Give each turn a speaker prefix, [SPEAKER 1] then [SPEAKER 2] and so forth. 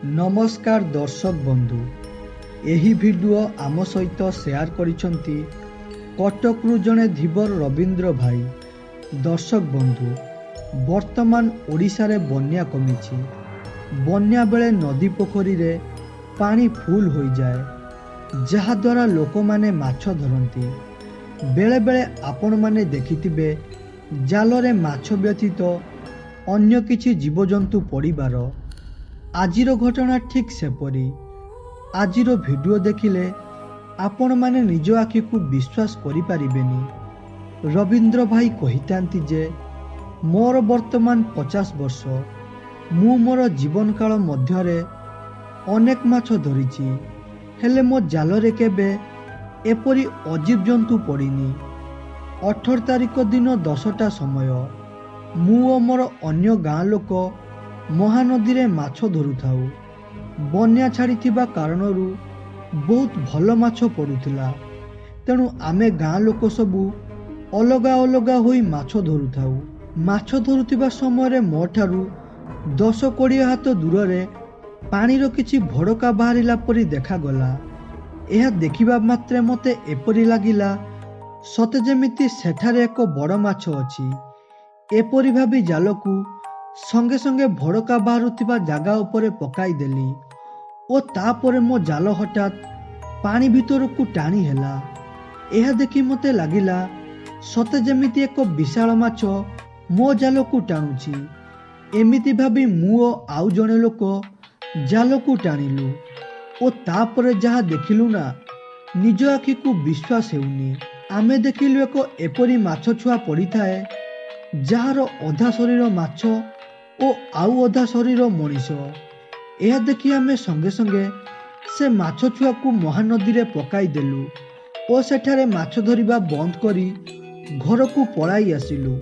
[SPEAKER 1] ନମସ୍କାର ଦର୍ଶକ ବନ୍ଧୁ, ଏହି ଭିଡ଼ିଓ ଆମ ସହିତ ସେୟାର କରିଛନ୍ତି କଟକରୁ ଜଣେ ଧୀବର ରବୀନ୍ଦ୍ର ଭାଇ। ଦର୍ଶକ ବନ୍ଧୁ, ବର୍ତ୍ତମାନ ଓଡ଼ିଶାରେ ବନ୍ୟା କମିଛି। ବନ୍ୟା ବେଳେ ନଦୀ ପୋଖରୀରେ ପାଣି ଫୁଲ ହୋଇଯାଏ, ଯାହାଦ୍ୱାରା ଲୋକମାନେ ମାଛ ଧରନ୍ତି। ବେଳେବେଳେ ଆପଣମାନେ ଦେଖିଥିବେ ଜାଲରେ ମାଛ ବ୍ୟତୀତ ଅନ୍ୟ କିଛି ଜୀବଜନ୍ତୁ ପଡ଼ିବାର। ଆଜିର ଘଟଣା ଠିକ୍ ସେପରି। ଆଜିର ଭିଡ଼ିଓ ଦେଖିଲେ ଆପଣମାନେ ନିଜ ଆଖିକୁ ବିଶ୍ୱାସ କରିପାରିବେନି। ରବୀନ୍ଦ୍ର ଭାଇ କହିଥାନ୍ତି ଯେ ମୋର ବର୍ତ୍ତମାନ 50 ବର୍ଷ। ମୁଁ ମୋର ଜୀବନକାଳ ମଧ୍ୟରେ ଅନେକ ମାଛ ଧରିଛି, ହେଲେ ମୋ ଜାଲରେ କେବେ ଏପରି ଅଜୀବ ଜନ୍ତୁ ପଡ଼ିନି। 18 ତାରିଖ ଦିନ 10ଟା ସମୟ, ମୁଁ ଓ ମୋର ଅନ୍ୟ ଗାଁ ଲୋକ ମହାନଦୀରେ ମାଛ ଧରୁଥାଉ। ବନ୍ୟା ଛାଡ଼ିଥିବା କାରଣରୁ ବହୁତ ଭଲ ମାଛ ପଡ଼ୁଥିଲା, ତେଣୁ ଆମେ ଗାଁ ଲୋକ ସବୁ ଅଲଗା ଅଲଗା ହୋଇ ମାଛ ଧରୁଥାଉ। ମାଛ ଧରୁଥିବା ସମୟରେ ମୋ ଠାରୁ 10-20 ହାତ ଦୂରରେ ପାଣିର କିଛି ଭଡ଼କା ବାହାରିଲା ପରି ଦେଖାଗଲା। ଏହା ଦେଖିବା ମାତ୍ରେ ମୋତେ ଏପରି ଲାଗିଲା ସତେ ଯେମିତି ସେଠାରେ ଏକ ବଡ଼ ମାଛ ଅଛି। ଏପରି ଭାବି ଜାଲକୁ ସଙ୍ଗେ ସଙ୍ଗେ ଭଡ଼କା ବାହାରୁଥିବା ଜାଗା ଉପରେ ପକାଇଦେଲି ଓ ତାପରେ ମୋ ଜାଲ ହଠାତ୍ ପାଣି ଭିତରକୁ ଟାଣି ହେଲା। ଏହା ଦେଖି ମୋତେ ଲାଗିଲା ସତେ ଯେମିତି ଏକ ବିଶାଳ ମାଛ ମୋ ଜାଲକୁ ଟାଣୁଛି। ଏମିତି ଭାବି ମୁଁ ଓ ଆଉ ଜଣେ ଲୋକ ଜାଲକୁ ଟାଣିଲୁ ଓ ତାପରେ ଯାହା ଦେଖିଲୁ ନା, ନିଜ ଆଖିକୁ ବିଶ୍ୱାସ ହେଉନି। ଆମେ ଦେଖିଲୁ ଏକ ଏପରି ମାଛ ଛୁଆ ପଡ଼ିଥାଏ, ଯାହାର ଅଧା ଶରୀର ମାଛ ଓ ଆଉ ଅଧା ଶରୀର ମଣିଷ। ଏହା ଦେଖି ଆମେ ସଙ୍ଗେ ସଙ୍ଗେ ସେ ମାଛ ଛୁଆକୁ ମହାନଦୀରେ ପକାଇଦେଲୁ ଓ ସେଠାରେ ମାଛ ଧରିବା ବନ୍ଦ କରି ଘରକୁ ପଳାଇ ଆସିଲୁ।